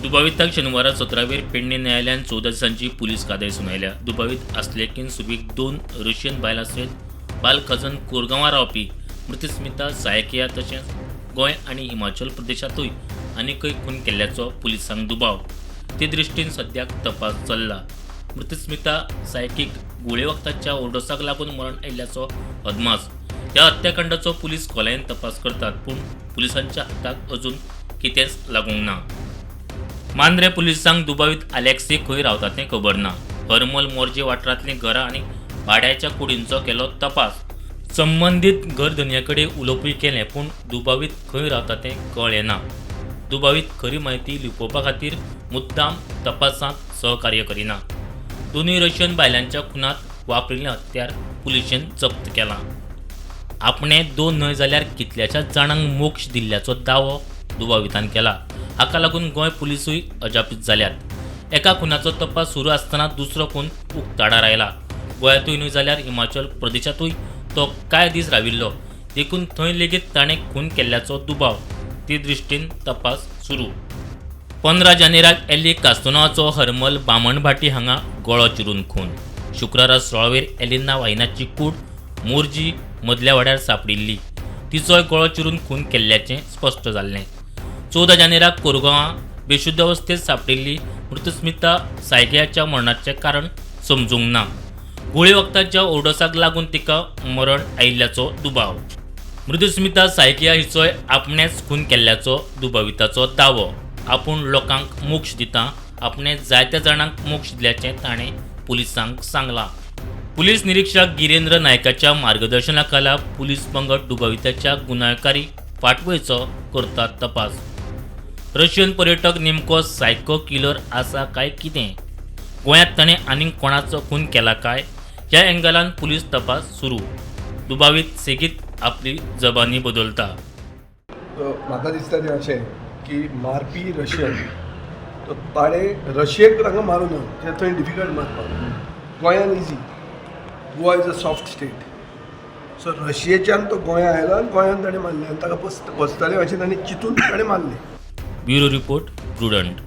दुबाविताक शेनवारा 17वेर पेडणे न्यायालयान 14 दिसांची पुलीस कादय सुनायल्या. दुबावीत आसलेकीन सुबीक 2 रशियन बायलां सयत बालखजन कोरगांवां रावपी मृतस्मिता सायकिया तशेंच गोंय आनी हिमाचल प्रदेशांतूय आनीकय खून केल्ल्याचो पुलिसांक दुबाव. ते दृश्टीन सद्याक तपास चल्ला. मृतस्मिता सायकीक गुळे वखदाच्या ओवरडोसाक लागून मरण आयिल्ल्याचो अदमास. ह्या हत्याकांडाचो पुलीस खोलायेन तपास करतात, पूण पुलिसांच्या हाताक अजून कितेंच लागूंक ना. मांद्रे पुलिसांक दुबावीत आलेक्सी खंय रावता तें खबर ना. हरमल मोरजे वाठारांतलीं घरां आनी भाड्याच्या कुडींचो केलो तपास. संबंदीत घर धनया कडेन उलोवपूय केलें, पूण दुबावीत खंय रावता तें कळ्ळें ना. दुबावीत खरी म्हायती लिपोवपा खातीर मुद्दाम तपासांत सहकार्य करिना. दोनूय रशियन बायलांच्या खुनांत वापरिल्लें हत्यार पुलिशेन जप्त केलां. आपणे 2 न्हय जाल्यार कितल्याशाच जाणांक मोक्ष दिल्ल्याचो दावो दुबावितान केला. हाका लागून गोंय पुलिसूय अजापीत जाल्यात. एका खुनाचो तपास सुरू आसतना दुसरो खून उक्ताडार आयला. गोंयांतूय न्हय जाल्यार हिमाचल प्रदेशांतूय तो कांय दीस राविल्लो, देखून थंय लेगीत ताणें खून केल्ल्याचो दुबाव. ते दृश्टीन तपास सुरू. 15 जानेराक एली कास्तोनाचो हरमल बामणभाटी हांगा गळो चिरून खून. शुक्रारा 16वेर एलिना वायनाची कूड मोरजी मदल्या वाड्यार सांपडिल्ली. तिचोय गळो चिरून खून केल्ल्याचें स्पश्ट जाल्लें. 14 जानेराक कोरगांवां बेशुद्ध अवस्थेत सांपडिल्ली मृतस्मिता सायकियाच्या मरणाचें कारण समजूंक ना. गुळी वखदाच्या ओवरडोसाक लागून तिका मरण आयिल्ल्याचो दुबाव. मृदुस्मिता सायकिया हिचोय आपणेच खून केल्ल्याचो दुबाविताचो दावो. आपूण लोकांक मोक्ष दिता, आपणे जायत्या जाणांक मोक्ष दिल्याचें ताणें पुलिसांक सांगलां. पुलीस निरीक्षक गिरेंद्र नायकाच्या मार्गदर्शनाखाला पुलीस पंगड दुबाविताच्या गुन्यांवकारी फाटभुंयेचो करतात तपास. रशियन पर्यटक नेमको सायको किलर आसा काय कितें, गोंयांत ताणें आनीक कोणाचो खून केला काय, ह्या एंगलान पुलीस तपास सुरू. दुबावीत सेगीत आपली जबानी बदलता. म्हाका दिसता तें अशें की मारपी रशियन, तो ताणें रशियेक तांकां मारूं ना, तें थंय डिफिकल्ट मारपाक. गोंयान easy. Goa is a soft state. So रशियेच्यान तो गोंया आयलो आनी गोंयान ताणें मारलें आनी ताका पसतलें अशें ताणें चिंतून ताणें मारलें. Bureau report, Prudent.